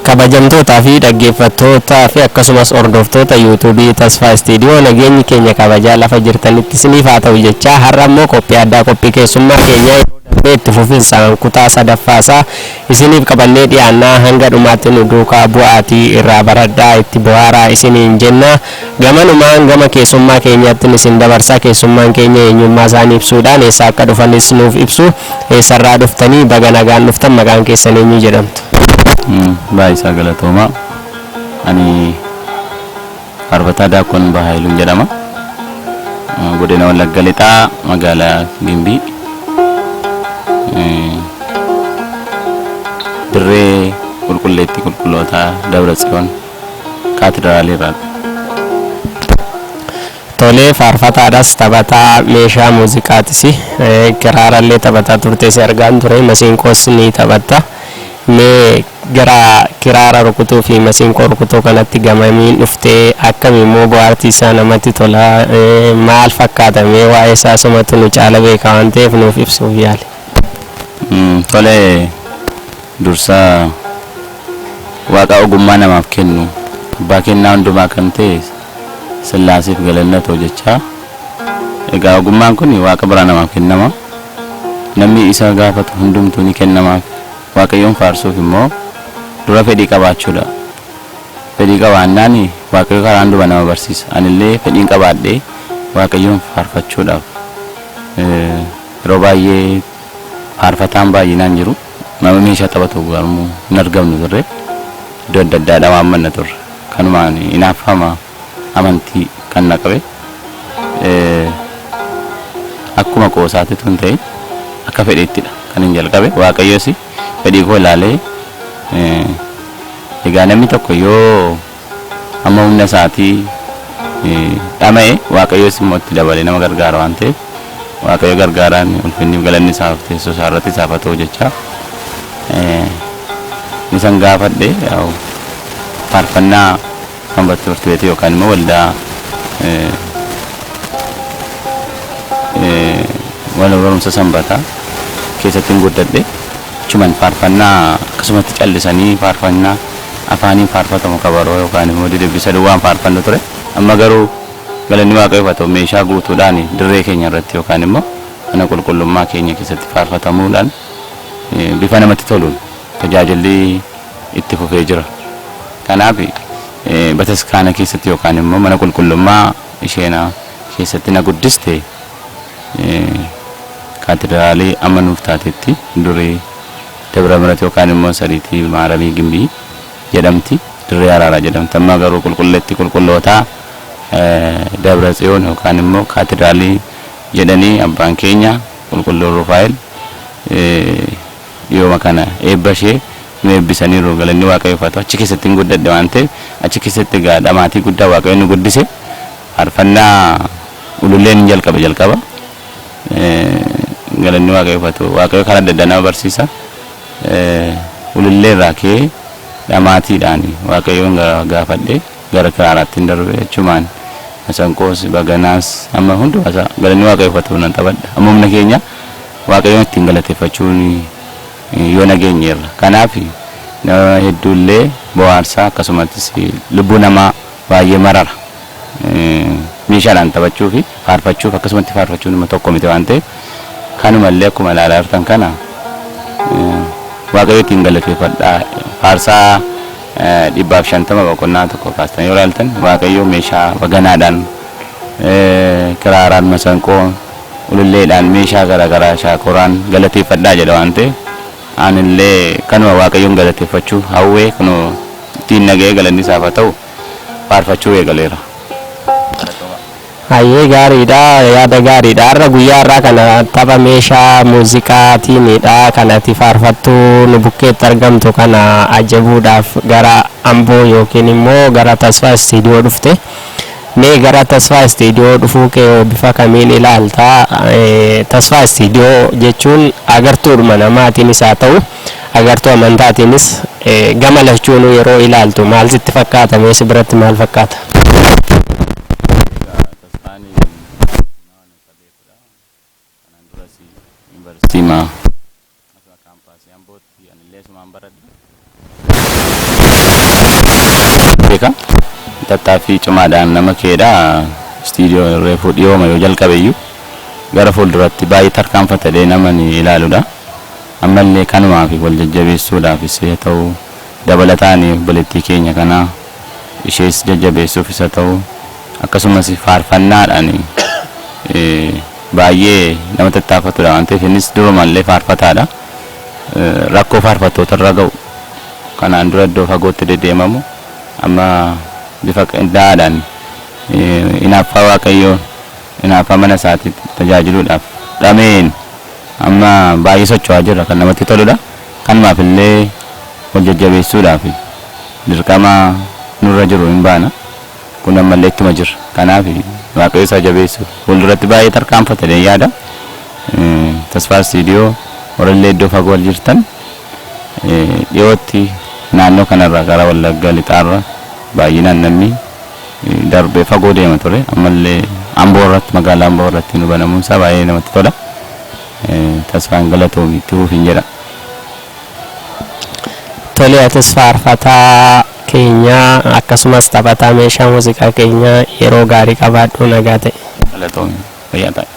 Kabajamtootaa fi dhaggeeffattootaa fi akkasumas hordoftoota yuutuubii Tasfaa Istiidiyoo, nageenyi keenya kabajaa lafa jirtanitti isiniif haa ta'u jechaa, har'a immoo qophii addaa, qophii keessummaa keenya yeroo darbee itti fufinsaan kutaa sadaffaasaa isiniif qabannee dhiyaannaa. Hanga dhumaatti nu duukaa bu'aatii irraa baradhaa, itti bohaaraa isiniin jenna. Gamanumaan gama keessummaa keenyaatti isin dabarsaa. Keessummaan keenya eenyummaa isaanii ibsuudhaan eessaa akka dhufanis nuuf ibsu. Eessarraa dhuftanii? Baga nagaan dhuftan. Maqaan keessan eenyu jedhamtu? Baay'isaa galatoomaa. Ani Faarfataa Daakon Bahaayiluun jedhama. Godina Wallagga Lixaa, magaalaa Gimbii. Dirree Qulqulleettii Qulqullootaa Dabra Tsiyoon Kaatedraalii irraa. Tolee, faarfataadhas, taphataa meeshaa muuziqaatis, kiraarallee taphataa turte si argaan ture, masiinqoos ni taphatta. Mee gara kiraara rukutuu fi masiinqoo rukutuu kanatti gamamiin dhuftee? Akkami immoo bohaartii isaa namatti tola? Maal fakkaata? Mee waa'ee isaa sumatu nu caala beeka waan ta'eef nuuf ibsuuf yaali. Tole, dursaa Waaqa ogummaa namaaf kennu, abbaa kennaa hundumaa kan ta'e Sillaaseef galanni ta'u jechaa. Egaa ogummaan kun Waaqa biraa namaaf kennama. Namni isa gaafatu hundumtuu ni kennamaaf. Waaqayyoon faarsuuf immoo dura fedhii qabaachuudha. Fedhii qabaannaan Waaqayyo karaa hundumaa nama barsiisa. Anillee fedhiin qabaadhee Waaqayyoon faarfachuudhaaf yeroo baay'ee faarfataan baay'inaan jiru. Nama meeshaa taphatu garuu hin argamnu turre. Iddoo adda addaadhaa waammanna turre. Kanumaan hinaaffama amantii kan na qabe. Akkuma qoosaatitu hin ta'in akka fedhiittidha kan hin jalqabe. Waaqayyos fedhii koo ilaalee, egaa namni tokko yoo hamma humna isaatii dhama'e, Waaqayyos immoo itti dabalee nama gargaara waan ta'eef, Waaqayyo gargaaraan ulfinniif galanni isaaf teessoo isaa irratti isaaf haa ta'u jechaa, isan gaafadhe faarfannaa sanbata ትምህርት ቤት yookaan immoo waldaa wal barumsa sanbataa keessatti hin guddadhe. Achuman faarfannaa akkasumatti callisanii faarfannaa afaaniin faarfatamu, kabaroo yookaan immoo didibbisa duwwaan faarfannu ture. Amma garuu galanni Waaqayyoof haa ta'u, meeshaa guutuudhaan dirree keenya irratti yookaan immoo mana qulqullummaa keenya keessatti faarfatamuudhaan bifa namatti toluun tajaajilli itti fufee jira. Kanaaf bataskaana keessatti yookaan immoo mana qulqullummaa isheena keessatti na guddiste, kaatedraalii amma nuuf taatetti, durii Dabra Mirat yookaan immoo Sariitii Maaramii Gimbii jedhamti. Dirree Araaraa jedhamti. Amma garuu Qulqulleetti Qulqullootaa Dabra Tsiyoon yookaan immoo kaatedraalii jedhanii abbaan keenya Qulqulluun Rufaa'el dhiyooma kana eebba ishee nu eebbisaniiru. Galanni Waaqayyoof haa ta'u. Achi keessatti hin guddadhe waan ta'eef, achi keessatti egaa dhamaatii guddaa Waaqayyo nu guddise. Faarfannaa ululleen hin jalqabe jalqaba. Galanni Waaqayyoof haa ta'u. Waaqayyo karaa adda addaa nama barsiisa. Ulullee irraa ka'ee dhamaatiidhaan Waaqayyoon gaafadhe gara kiraaraatti hin darbe. Achumaan masanqoos, baganaas, amma hundumaa isaa galanni Waaqayyoof haa ta'u nan taphadha. Amma humna keenya Waaqayyoon ittiin galateeffachuun yoo nageenyeerra. Kanaaf nama hedduullee bohaarsaa, akkasumattis lubbuu namaa baay'ee marara. Meeshaadhaan taphachuu fi faarfachuuf, akkasumatti faarfachuun immoo tokko miti waan ta'eef, kanumallee akkuma ilaalaa jirtan kana Waaqayyo ittiin galateeffadhaa. Faarsaa 150 boqonnaa 1 kaastanii yoo ilaaltan, Waaqayyo meeshaa baganaadhaan, kiraaraan, masanqoo, ululleedhaan, meeshaa garaagaraa shaakoraan galateeffadhaa jedha waan ta'eef, anillee kanuma Waaqayyoon galateeffachuu hawwee kunoo ittiin naga'ee, galanni isaaf haa ta'u, faarfachuu eegaleera. Hayyee, gaariidha, yaada gaariidha. Har'a guyyaa har'aa kana tapha meeshaa muuziqaatiinidha kan ati faarfattu nu bukkeetti argamtu kana ajabuudhaaf gara Amboo yookiin immoo gara Tasfaa Istiidiyoo dhufte. Mee gara Tasfaa Istiidiyoo dhufuu kee bifa kamiin ilaalta? Tasfaa Istiidiyoo jechuun agartuudhuma namaatiinis haa ta'u, agartuu amantaatiinis, gama lachuunuu yeroo ilaaltu maal sitti fakkaata? Mee si biratti maal fakkaata? Egaa Tasfaan nama isa beekudha. Kanaan duras yuunivarsiitii asuma kaampaasii Ambootti anillee asumaan baradhe. beeka. Tattaaffii cimaadhaan nama keedha. Istiidiyoo reefuu dhiyooma yoo jalqabe iyyuu gara fuulduratti baay'ee tarkaanfata jedhee nama ni ilaaludha. Ammallee kanumaaf wal jajjabeessuudhaafis haa ta'u, dabalataan obboleettii keenya kana ishees jajjabeessuufis haa ta'u, akkasumas faarfannaadhaan baay'ee nama tattaafatudha waan ta'eef, innis durumallee faarfataadha. Rakkoo faarfattoota irra ga'u kanaan dura iddoo fagootti deddeemamu amma bifa qindaa'aadhaan hinaaffaa Waaqayyoon, hinaaffaa mana isaatiitti tajaajiluudhaaf dhameen amma baay'ee socho'aa jirra, kan namatti toludha. Kanumaaf illee wal jajjabeessuudhaaf dirqama nurra jiru hin baana. Kun ammallee ittuma jira. Kanaaf Waaqayyo isaa jabeessu, fuulduratti baay'ee tarkaanfata jedheen yaada. Tasfaa Istiidiyoo warrallee iddoo fagoo jirtan, dhiyootti naannoo kanarra gara Wallagga Lixaarra baay'inaan namni darbee fagoo deema ture. Ammallee Amboo irratti, magaalaa Amboo irratti nu banamuun isaa baay'ee namatti tola. Tasfaan galatoomi, itti fufiin jedha. Tole, atis faarfataa keenya akkasumas taphataa meeshaa muuziqaa keenya, yeroo gaarii qabaadhu, nagaa ta'e. Galatoomi, fayyaa ta'i.